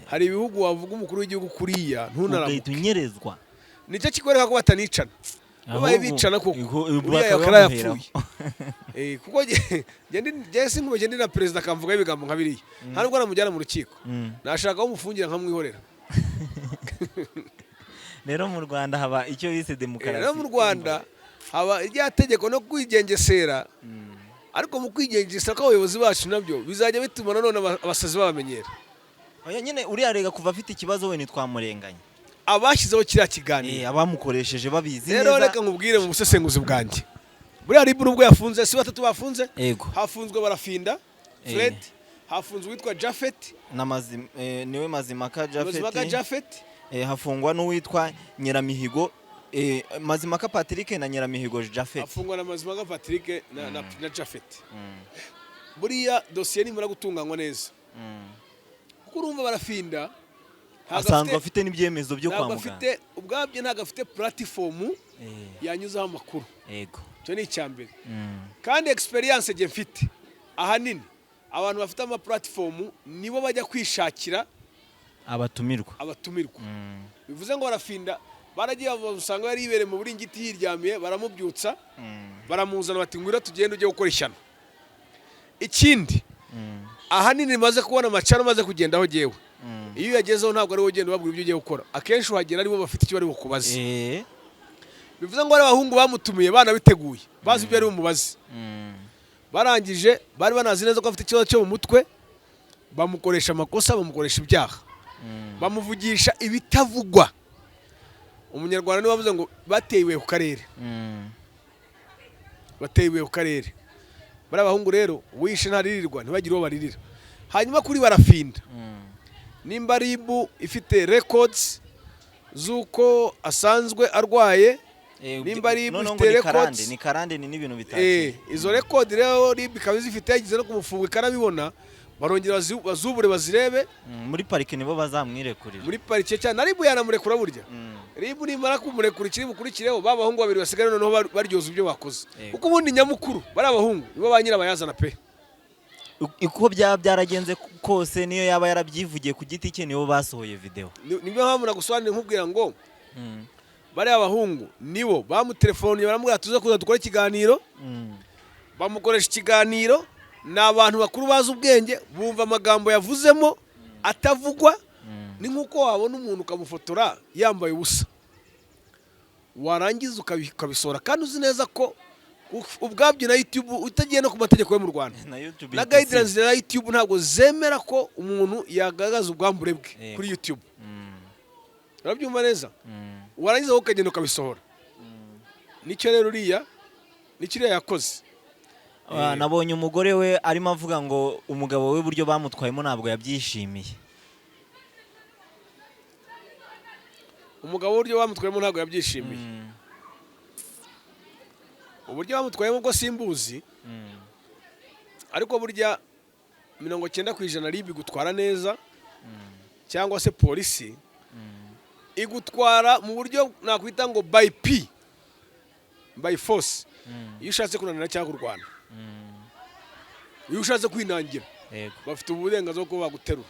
Hari ibihugu wavuga umukuru w'igihugu kuriya Ugahita ntunaramuke. unyerezwa. Nicyo kikwereka ko batanicana. Babaye Ahubwo, bicana koko, uriya bakaba yakara bamuheraho. yapfuye. Kuko njye sinkubeshye, ndi na perezida akamvugaho ibigambo nka biriya, nta nubwo namujyana mu rukiko. Nashaka aho umufungira nkamwihorera. Rero mu Rwanda haba icyo bise demokarasi. Rero mu Rwanda haba irya tegeko no kwigengesera, ariko mu kwigengesera kw'abayobozi bacu nabyo bizajya bituma nanone abasazi babamenyera. Oya nyine, uriya rega kuva afite ikibazo we ntitwamurenganya. Abashyizeho kiriya kiganiro, Abamukoresheje babizi rero neza. Reka nkubwire, mu busesenguzi bwanjye, buriya RIB nubwo yafunze, si batatu bafunze? Ego. Hafunzwe Barafinda Fred, hafunzwe uwitwa Jafet. Na niwe Mazimaka Mazimaka Jafet. Jafet. Hafungwa n'uwitwa Nyiramihigo, Mazimaka Patrick na Nyiramihigo Jafet. Hafungwa na Mazimaka Patrick na Jafet. Buriya dosiye nimara gutunganywa neza, kuko urumva Barafinda ntabwo Asanzwe afite n'ibyemezo byo kwa ntabwo muganga. afite ubwabyo, ntabwo afite platform yanyuzaho amakuru. Icyo ni icya mbere. Kandi experience njye mfite, ahanini abantu bafite ama platform nibo bajya kwishakira abatumirwa. Abatumirwa. Bivuze ngo Barafinda baragiye bamusanga yari yibereye mu buringiti yiryamiye, baramubyutsa, baramuzana, bati: "Ngwino tugende ujye gukora ishyano." Ikindi, ahanini maze kubona amacana maze kugendaho jyewe, iyo uyagezeho ntabwo ari wowe ugenda ubabwira ibyo ugiye gukora. Akenshi uhagera aribo bafite icyo bari bukubaze. Bivuze ngo ari abahungu bamutumiye banabiteguye, bazi ibyo ari bumubaze. Barangije bari banazi neza ko afite ikibazo cyo mu mutwe, bamukoresha amakosa, bamukoresha ibyaha, bamuvugisha ibitavugwa. Umunyarwanda niwe wavuze ngo bateye ibuye ku karere. Bateye ibuye ku karere bariya bahungu. Rero uwishe ntaririrwa, ntibagire uwo baririra. Hanyuma kuri Barafinda, nimba RIB ifite records z'uko asanzwe arwaye, nimba RIB Noneho ifite ngo ni karande, records, ni karande, ni n'ibintu bitakira. Izo record rero RIB ikaba izifite, yagize no kumufunga ikanabibona, barongera bazubure bazirebe. Muri parike nibo bazamwirekurira. Muri parike cyane, na RIB yanamurekura burya. RIB nimara kumurekura, ikiri bukurikireho, ba bahungu babiri basigare noneho baryoza ibyo bakoze. Kuko ubundi nyamukuru bari abahungu, nibo ba nyirabayazana pe. Uko byaba byaragenze kose, niyo yaba yarabyivugiye ku giti cye, nibo basohoye video. Nibyo mpamvu nagusobanuriye nkubwira ngo bariya bahungu nibo bamutelefoniye, baramubwira: "Tuze kuza dukore ikiganiro." Bamukoresha ikiganiro. Ni abantu bakuru bazi ubwenge, bumva amagambo yavuzemo atavugwa. Ni nk'uko wabona umuntu ukamufotora yambaye ubusa, warangiza ukabisohora kandi uzi neza ko ubwabyo na YouTube, utagiye no ku mategeko yo mu Rwanda, na YouTube na ihita guidelines za YouTube ntabwo zemera ko umuntu yagaragaza ubwambure bwe kuri YouTube. Urabyumva neza? Warangiza wowe ukagenda ukabisohora. Nicyo rero uriya, nicyo uriya yakoze. Ah, nabonye umugore we arimo avuga ngo umugabo we uburyo bamutwayemo ntabwo yabyishimiye. Umugabo uburyo bamutwayemo ntabwo yabyishimiye. Uburyo bamutwayemo ubwo simbuzi, ariko burya 90% RIB igutwara neza, cyangwa se polisi igutwara mu buryo nakwita ngo by p by force. Iyo ushatse kunanira cyangwa kurwana, iyo ushatse kwinangira, bafite uburenganzira bwo kuba baguterura.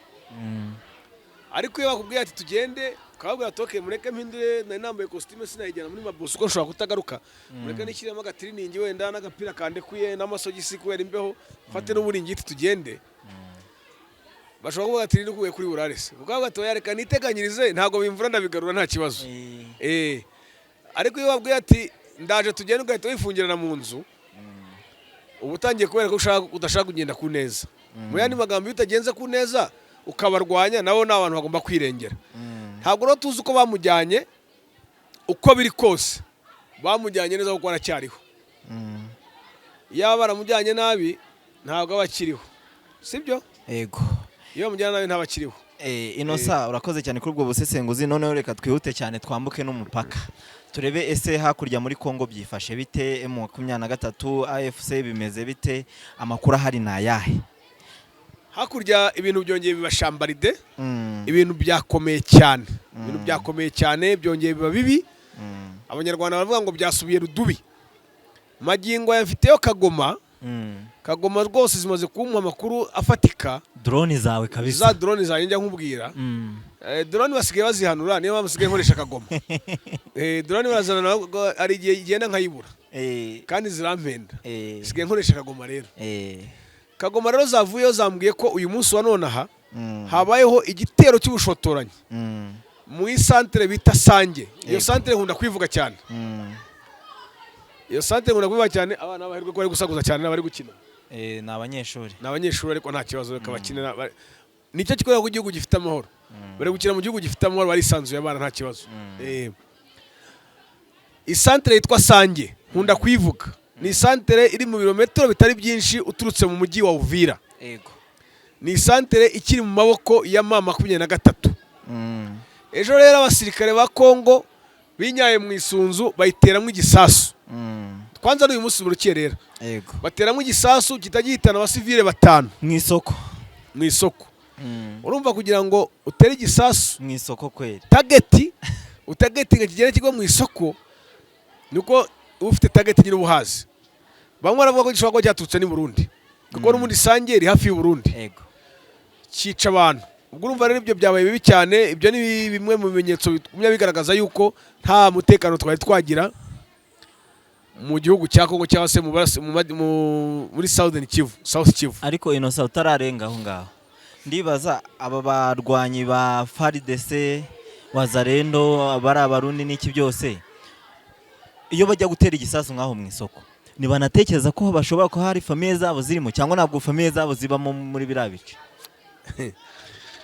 Ariko iyo bakubwiye ati: "Tugende," ukababwira ati: "Okay, mureke mpindure, nari nambaye kositime sinayijyana muri mabuso kuko nshobora kutagaruka, mureke nishyiremo agatiriningi wenda n'agapira kandekuye n'amasogisi kubera imbeho, mfate n'uburingiti tugende," bashobora kuvuga ati: "Nikuye kuri burare se?" Ukavuga ati: "Oya, reka niteganyirize, ntabwo bimvura, ndabigarura nta kibazo." Ariko iyo babwiye ati: "Ndaje tugende," ugahita wifungirana mu nzu, uba utangiye kubera ko udashaka kugenda ku neza. Mu yandi magambo, iyo utagenze ku neza ukabarwanya, nabo ni abantu bagomba kwirengera. Ntabwo rero tuzi uko bamujyanye. Uko biri kose bamujyanye neza kuko aracyariho. Yaba baramujyanye nabi ntabwo aba akiriho, sibyo? Yego. Iyo bamujyana nabi ntaba akiriho. Inosa, urakoze cyane kuri ubwo busesenguzi. Noneho reka twihute cyane twambuke n'umupaka, turebe ese hakurya muri Congo byifashe bite? M23, AFC bimeze bite? Amakuru ahari ni ayahe? Hakurya ibintu byongeye biba shambaride. Ibintu byakomeye cyane, ibintu byakomeye cyane, byongeye biba bibi. Abanyarwanda baravuga ngo byasubiye rudubi. Magingo aya mfiteyo kagoma. Kagoma rwose zimaze kumpa amakuru afatika. Drone zawe kabisa. Za drone zanjye njya nkubwira. Drone basigaye bazihanura, niyo mpamvu nsigaye nkoresha Kagoma. Drone barazana nabwo hari igihe igenda nkayibura kandi zirampenda. Nsigaye nkoresha Kagoma rero. Kagoma rero zavuyeho zambwiye ko uyu munsi wa none aha habayeho igitero cy'ubushotoranyi mu isantere bita Sange. Iyo santere nkunda kwivuga cyane. Iyo santere nkunda kubivuga cyane. Abana b'abahirwe ko bari gusakuza cyane n'abari gukina. Ni abanyeshuri. Ni abanyeshuri, ariko nta kibazo, reka bakinira. Nicyo kikwereka ko igihugu gifite amahoro. Bari gukina mu gihugu gifite amahoro, barisanzuye abana, nta kibazo. Isantere yitwa Sange nkunda kuyivuga, ni isantere iri mu birometero bitari byinshi uturutse mu mujyi wa Uvira. Ni isantere ikiri mu maboko ya M23. Ejo rero abasirikare ba Kongo binyaye mu isunzu, bayiteramo igisasu. Kwanza n'uyu munsi mu rukerera bateramo igisasu kitagihitana abasivile batanu. Mu isoko. Mu isoko. Urumva, kugira ngo utere igisasu mu isoko kweri. Target utargetinga kigera kigwa mu isoko, niko uba ufite target nyine ubuhazi. Bamwe baravuga ko gishobora kuba cyaturutse n'i Burundi, kuko n'ubundi Sange iri hafi y'u Burundi. Cyica abantu. Ubwo urumva rero ibyo byabaye bibi cyane. Ibyo ni bimwe mu bimenyetso bigumya bigaragaza yuko nta mutekano twari twagira mu gihugu cya Kongo cyangwa se mu burasi- mu ma- mu- muri Southern Kivu, South Kivu. Ariko Innocent, utararenga aho ngaho, ndibaza aba barwanyi ba FARDC, Wazalendo, bari Abarundi n'iki byose, iyo bajya gutera igisasu nk'aho mu isoko, ntibanatekereza ko bashobora kuba hari famille zabo zirimo, cyangwa ntabwo famille zabo zibamo muri biriya bice?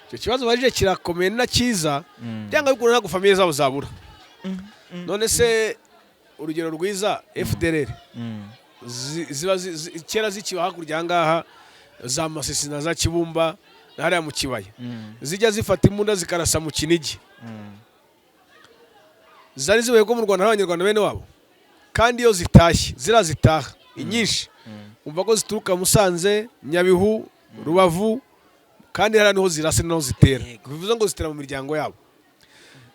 Icyo kibazo bajije kirakomeye, ni na cyiza. Byanga bikunda ntabwo famille zabo zabura. None se urugero rwiza, FDLR ziba kera zikiba hakurya aha ngaha za Masisi na za Kibumba na hariya mu kibaya, zijya zifata imbunda zikarasa mu Kinigi, zari zibaye ko mu Rwanda hari Abanyarwanda bene wabo? Kandi iyo zitashye, ziriya zitaha inyinshi, umva ko zituruka Musanze, Nyabihu, Rubavu, kandi hariya niho zirasa, niho zitera. Bivuze ngo zitera mu miryango yabo.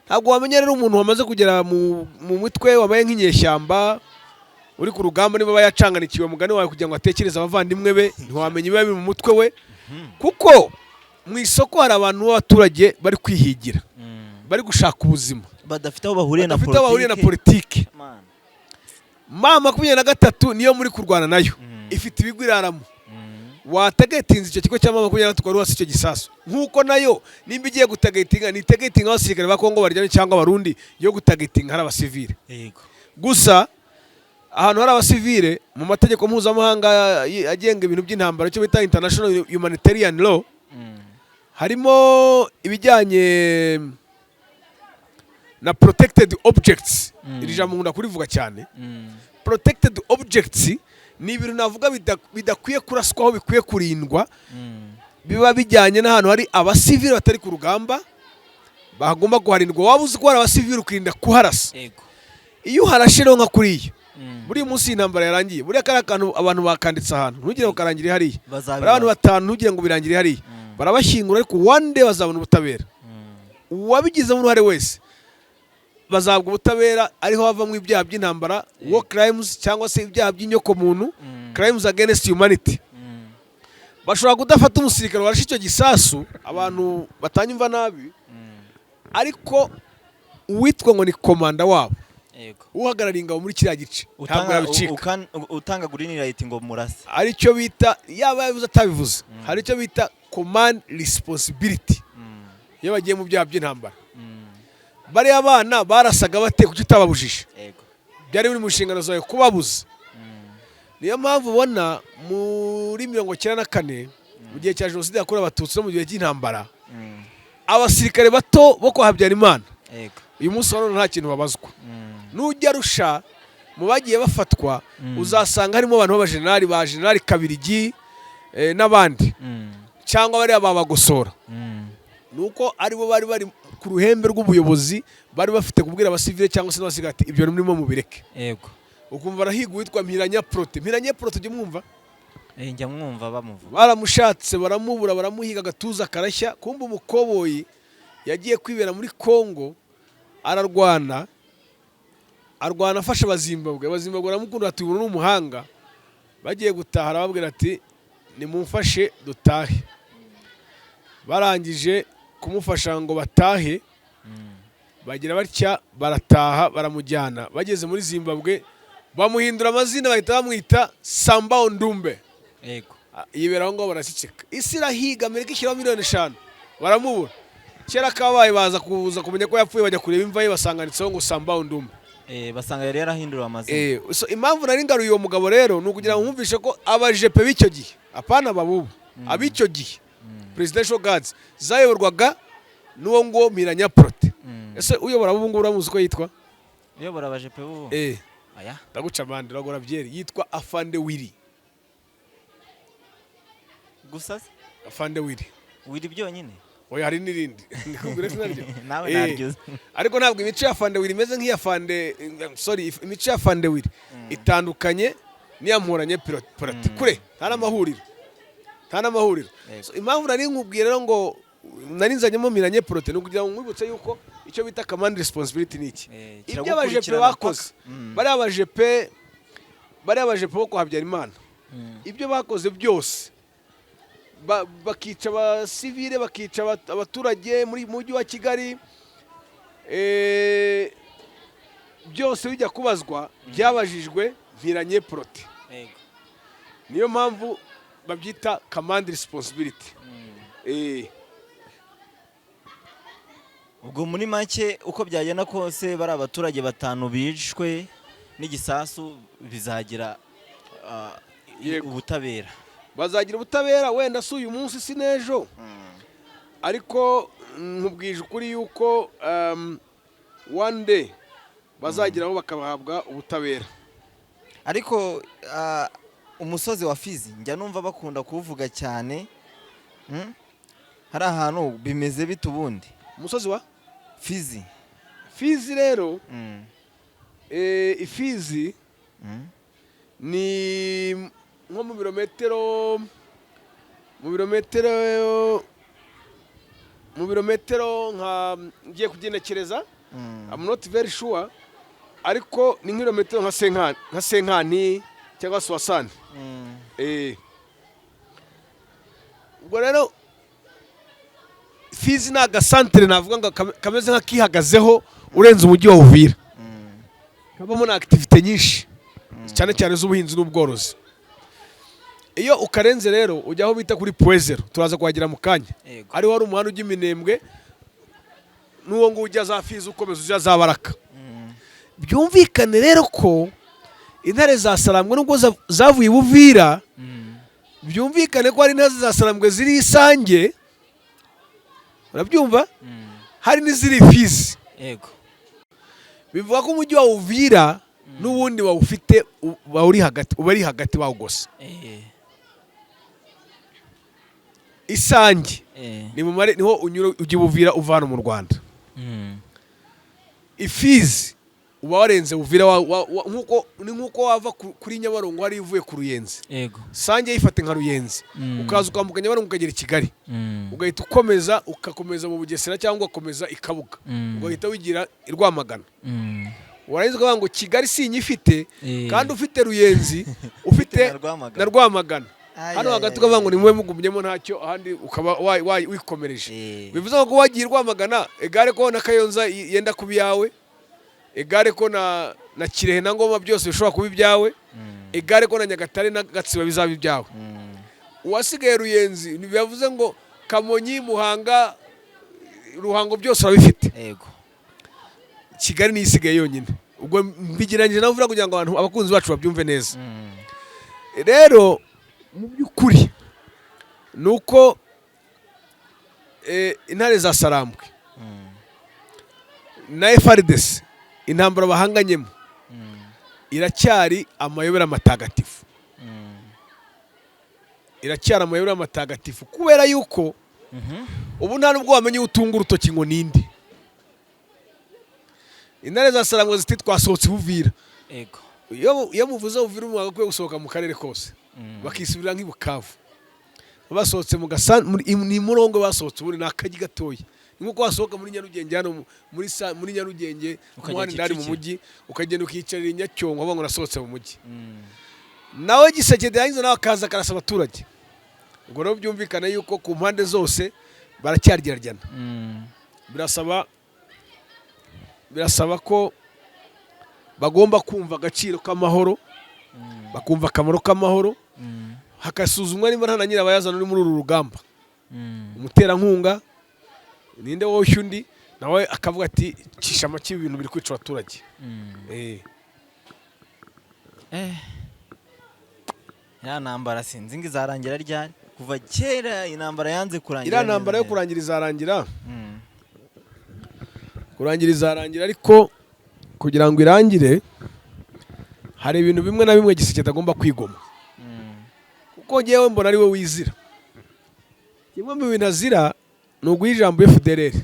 Ntabwo wamenya rero umuntu wamaze kugera mu mutwe wabaye nk'inyeshyamba uri ku rugamba niba aba yacanganikiwe, mugani wawe, kugira ngo atekereze abavandimwe be. Ntiwamenya ibiba biri mu mutwe we, kuko mu isoko hari abantu b'abaturage bari kwihigira, bari gushaka ubuzima, badafite aho bahuriye na badafite aho bahuriye na politiki. Man. M23 niyo muri kurwana nayo, ifite ibigo iraramo. Watargetinze icyo kigo cya M23, wari wasi icyo gisasu, nk'uko nayo nimba igiye gutargetinga, ni targetinga abasirikare ba Kongo baryamye cyangwa Abarundi, yo gutargetinga hari abasivile. Gusa ahantu hari abasivile, mu mategeko mpuzamahanga agenga ibintu by'intambara, icyo bita international humanitarian law, harimo ibijyanye na protected objects. Iri jambo nkunda kurivuga cyane. Protected objects ni ibintu navuga bidakwiye kuraswaho, bikwiye kurindwa, biba bijyanye n'ahantu hari abasivile batari ku rugamba, bagomba kuharindwa. Waba uzi ko hari abasivile, ukirinda kuharasa. Iyo uharashe rero nka kuriya, buriya umunsi iyi intambara yarangiye, buriya kariya kantu abantu bakanditse ahantu, ntugire ngo karangire hariya. Bazabibona. Bariya abantu batanu, ntugire ngo birangire hariya. Barabashyingura, ariko one day bazabona ubutabera. Uwabigizemo uruhare wese bazahabwa ubutabera, ariho havamo ibyaha by'intambara, war crimes, cyangwa se ibyaha by'inyokomuntu, crimes against humanity. Bashobora kudafata umusirikare warashe icyo gisasu, abantu batanyumva nabi, ariko uwitwa ngo ni komanda wabo, uhagarariye ingabo muri kiriya gice, ntabwo yabicika. Utanga green light ngo murase. Aricyo bita, yaba yabivuze atabivuze, hari icyo bita command responsibility iyo bagiye mu byaha by'intambara. Bariya bana barasaga bate? Kuki utababujije? Byari biri mu nshingano zawe kubabuza. Niyo mpamvu ubona muri 94, mu gihe cya Jenoside yakorewe Abatutsi, no mu gihe cy'intambara, abasirikare bato bo kwa Habyarimana uyu munsi wa none nta kintu babazwa. Nujya rusha mu bagiye bafatwa, uzasanga harimo abantu b'abajenerali, ba Generali Kabirigi n'abandi, cyangwa bariya babagosora. Nuko aribo bari bari ku ruhembe rw'ubuyobozi, bari bafite kubwira abasivile cyangwa se n'abasirikare ati: "Ibyo murimo mubireke." Ukumva arahiga uwitwa Mpiranya Protais. Mpiranya Protais ujya umwumva? Njya mwumva bamuvuga. Baramushatse baramubura, baramuhiga agatuza karashya, kumva umukoboyi yagiye kwibera muri Kongo, ararwana, arwana afasha Abazimbabwe. Abazimbabwe baramukunda, bati: "Uyu ni umuhanga." Bagiye gutaha, arababwira ati: "Nimumfashe dutahe." Barangije kumufasha ngo batahe, bagira batya barataha, baramujyana. Bageze muri Zimbabwe bamuhindura amazina, bahita bamwita Sambao Ndumbe. Yibera aho ngaho, baraceceka. Isi irahiga, Amerika ishyiraho miliyoni 5, baramubura. Kera kabaye baza kuza kumenya ko yapfuye, bajya kureba imva ye, basanga handitseho ngo Sambao Ndumbe. Basanga yari yarahinduriwe amazina. So impamvu nari ngaruye uwo mugabo rero ni ukugira ngo mwumvishe ko abajepe b'icyo gihe, apana ababubu, ab'icyo gihe, presidential guards zayoborwaga n'uwo nguwo Mpiranya Protais. Ese uyobora ubu ngubu uramuzi uko yitwa? Uyobora abajepe b'ubu? Eh. Aya. Ndaguca amande, uragora byeri. Yitwa Afande Willy. Gusa se? Afande Willy. Willy byonyine? Oya, hari n'irindi ndikubwira, sinaryo. Nawe Eh, naryo uzi. Ariko ntabwo imico ya Fande Willy imeze nk'iya Fande, sorry, imico ya Fande Willy itandukanye n'iya Mpuranye Protais kure, nta n'amahuriro, nta n'amahuriro. So, impamvu nari nkubwiye rero ngo nari nzanyemo Mpiranye Protais ni ukugira ngo nkwibutse yuko icyo bita command responsibility ni iki. Ibyo abajepe Kiragukurikirana bakoze, paka. bariya bajepe bo kwa Habyarimana, ibyo bakoze byose, bakica abasivile, bakica abaturage muri mujyi wa Kigali, byose bijya kubazwa byabajijwe Mpiranye Protais. Niyo mpamvu babyita command responsibility. Ubwo muri make, uko byagenda kose, bari abaturage batanu bishwe n'igisasu bizagira ubutabera. Bazagira ubutabera, wenda si uyu munsi, si n'ejo, ariko nkubwije ukuri yuko one day bazageraho bakabahabwa ubutabera. Ariko umusozi wa Fizi njya numva bakunda kuwuvuga cyane. Hari ahantu bimeze bite ubundi? Umusozi wa Fizi. Fizi rero, iFizi ni nko mu birometero nka, ngiye kugenekereza, I'm not very sure, ariko ni nk'ibirometero nka 50 cyangwa 60. Ubwo rero Fizi ni agasantere navuga ngo kameze nk'akihagazeho urenze umujyi wa Uvira. Kabamo na activité nyinshi, cyane cyane z'ubuhinzi n'ubworozi. Iyo ukarenze rero ujya aho bita kuri Point Zéro, turaza kuhagera mu kanya. Ariho hari umuhanda ujya Iminembwe n'uwo nguwo ujya za Fizi, ukomeza ujya za Baraka. Byumvikane rero ko intare za Sarambwe nubwo zavuye i Buvira, byumvikane ko hari intare za Sarambwe ziri Isange, urabyumva, hari n'iziri Fizi. Bivuga ko umujyi wa Uvira n'ubundi bawufite, bawuri hagati, uba ari hagati bawugose. Isange ni mu mare, niho unyura ujya i Buvira uva hano mu Rwanda. Ifizi uba warenze Uvira, nkuko ni nkuko wava kuri Nyabarongo hari uvuye ku Ruyenzi. Sange yifate nka Ruyenzi. Ukaza ukambuka Nyabarongo ukagera i Kigali, ugahita ukomeza, ugakomeza mu Bugesera cyangwa ugakomeza i Kabuga, ugahita wigira i Rwamagana. Warangiza ukavuga ngo Kigali sinyifite, kandi ufite Ruyenzi, ufite na Rwamagana. Na Rwamagana. Ay, Hano ay, hagati ay, ukavuga ngo ay. ni mube mugumyemo ntacyo, ahandi ukaba wikomereje. Bivuze ngo wagiye i Rwamagana, egare ko na Kayonza yenda kuba iyawe, egare ko na Kirehe na Ngoma byose bishobora kuba ibyawe, egare ko na Nyagatare na Gatsibo bizaba ibyawe. Uwasigaye Ruyenzi ntibivuze ngo Kamonyi, Muhanga, Ruhango byose urabifite. Kigali niyo isigaye yonyine. Ubwo mbigereranyije nawe uvuga kugira ngo abantu, abakunzi bacu babyumve neza. Rero mu by'ukuri ni uko intare za Sarambwe na FARDC, intambara bahanganyemo iracyari amayobera matagatifu. Iracyari amayobera matagatifu kubera yuko ubu nta nubwo wamenya uwo utunga urutoki ngo ninde. Intare za Sarambwe ziti: "Twasohotse Buvira." Iyo muvuze Uvira, umwaka ukwiye gusohoka mu karere kose, bakisubirira nk'i Bukavu. Basohotse mu ni Murongo basohotse, ubundi ni akajyi gatoya. Ni nkuko wasohoka muri Nyarugenge hano muri Nyarugenge Ukajya umuhanda ndani mu Kicukiro. mujyi, ukagenda ukiyicarira i Nyacyongo uvuga ngo nasohotse mu mujyi. Nawe Tshisekedi yarangiza nawe akaza akarasa abaturage. Ubwo rero byumvikane yuko ku mpande zose baracyaryana. Birasaba ko bagomba kumva agaciro k'amahoro, bakumva akamaro k'amahoro, hakasuzumwa niba nta na nyirabayazana uri muri uru rugamba, umuterankunga ninde, woshya undi nawe akavuga ati cisha make, ibintu biri kwica abaturage. Ya ntambara sinzi ngo izarangira ryari. Kuva kera intambara yanze kurangira. Iriya ntambara yo neza. kurangira izarangira. Kurangira izarangira, ariko kugira ngo irangire hari ibintu bimwe na bimwe Tshisekedi agomba kwigomwa, kuko ngewe mbona ari we wizira. Kimwe mu bintu azira ni uguha ijambo FDLR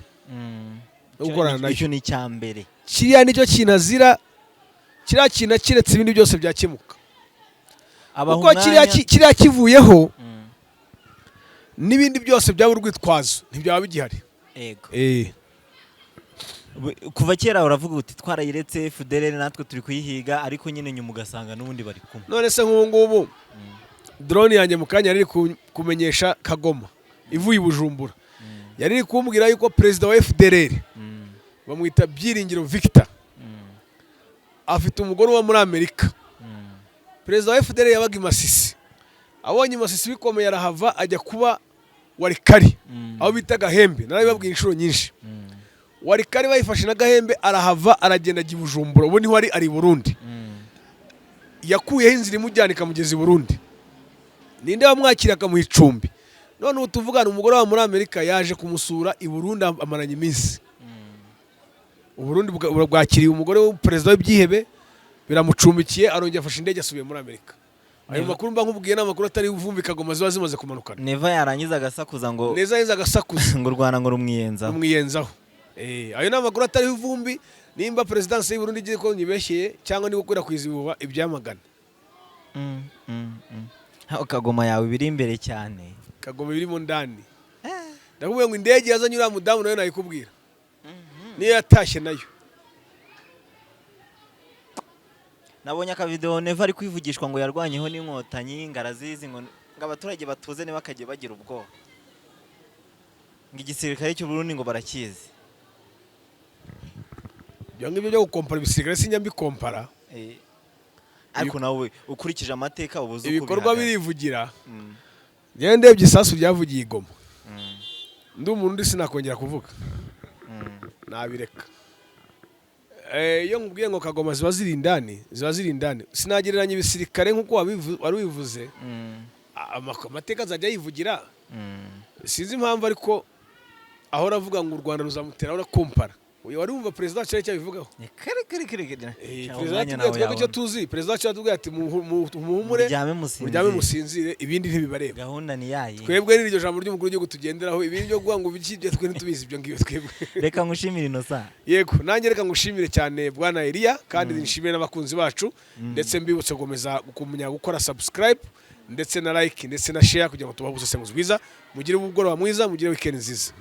no gukorana nayo. Icyo ni icya mbere. Kiriya nicyo kintu azira. Kiriya kintu akiretse ibindi byose byakemuka, Abaha kuko kiriya umwanya. Kiriya kivuyeho, n'ibindi byose byaba urwitwazo, ntibyaba bigihari. Ego. Kuva kera uravuga uti twarayiretse FDLR, natwe turi kuyihiga, ariko nyine nyuma ugasanga n'ubundi bari kumwe. None se nk'ubu ngubu drone yanjye mu kanya yari iri kumenyesha Kagoma ivuye i Bujumbura, yari iri kumbwira yuko perezida wa FDLR bamwita Byiringiro Victor, afite umugore uba muri Amerika. Perezida wa FDLR yabaga i Masisi, abonye i Masisi bikomeye arahava ajya kuba Walikale, aho bita Gahembe. Narabibabwiye inshuro nyinshi. Walikale bayifashe na Gahembe arahava aragenda ajya i Bujumbura. Ubu niho ari i Burundi. Yakuyeho inzira imujyana ikamugeza i Burundi. Ninde wamwakira akamuha icumbi? None ubu tuvugana umugore wa muri Amerika yaje kumusura i Burundi, amaranye iminsi. Uburundi bwakiriye umugore w'perezida w'ibyihebe, biramucumbikiye, arongera afashe indege asubiye muri Amerika. Ayo makuru mba nkubwiye ni amakuru atari ivumbi. Kagoma ziba zimaze kumanukana. Neva yarangiza agasakuza ngo Neza neza agasakuza ngo u Rwanda ngo rumwiyenzaho. Rumwiyenzaho. Ayo ni amakuru atariho ivumbi. Nimba perezidansi y'u Burundi igiye ko nyibeshyeye cyangwa niba gukwirakwiza ibihuha, ibyamagana. Aho Kagoma yawe biri imbere cyane. Kagoma birimo ndani. Ndakubwira ngo indege yazanye uriya mudamu nayo nayikubwira, niyo yatashye nayo. Nabonye akavideo Neva ari kwivugishwa ngo yarwanyeho n'Inkotanyi, ngo arazizi, ngo abaturage batuze ntibakajye bagira ubwoba, ngo igisirikare cy'u Burundi ngo barakizi. Ibyo ngibyo byo gukompara ibisirikare sinjya mbikompara. Ariko nawe ukurikije amateka uba uzi uko Ibikorwa bihagaze. birivugira. Njyewe ndebye isasu ryavugiye i Goma, ndi umuntu undi sinakongera kuvuga, nabireka. Iyo nkubwiye ngo Kagoma ziba ziri indani, ziba ziri indani. Sinagereranya ibisirikare nk'uko wari ubivuze. Amateka azajya yivugira. Sinzi impamvu ariko ahora avuga ngo u Rwanda ruzamutera, ahora kompara. Uyu wari wumva perezida wacu icyo abivugaho? Kare kare kare kare. Perezida yatubwiye, twebwe icyo tuzi, perezida wacu yatubwiye ati muhumure, muryame musinzire, muryame musinzire, ibindi ntibibareba. Gahunda ni yayi. Twebwe ni iryo jambo ry'umukuru w'igihugu tugenderaho. Ibindi byo kuvuga ngo ibiki byo twe ntitubizi ibyo ngibyo twebwe. Reka ngushimire, Innocent. Yego, nanjye reka ngushimire cyane bwana Eliya, kandi nshimire n'abakunzi bacu, ndetse mbibutse gukomeza kumenya gukora subscribe ndetse na like ndetse na share kugira ngo tubahe ubusesenguzi bwiza. Mugire umugoroba mwiza, mugire weekend nziza.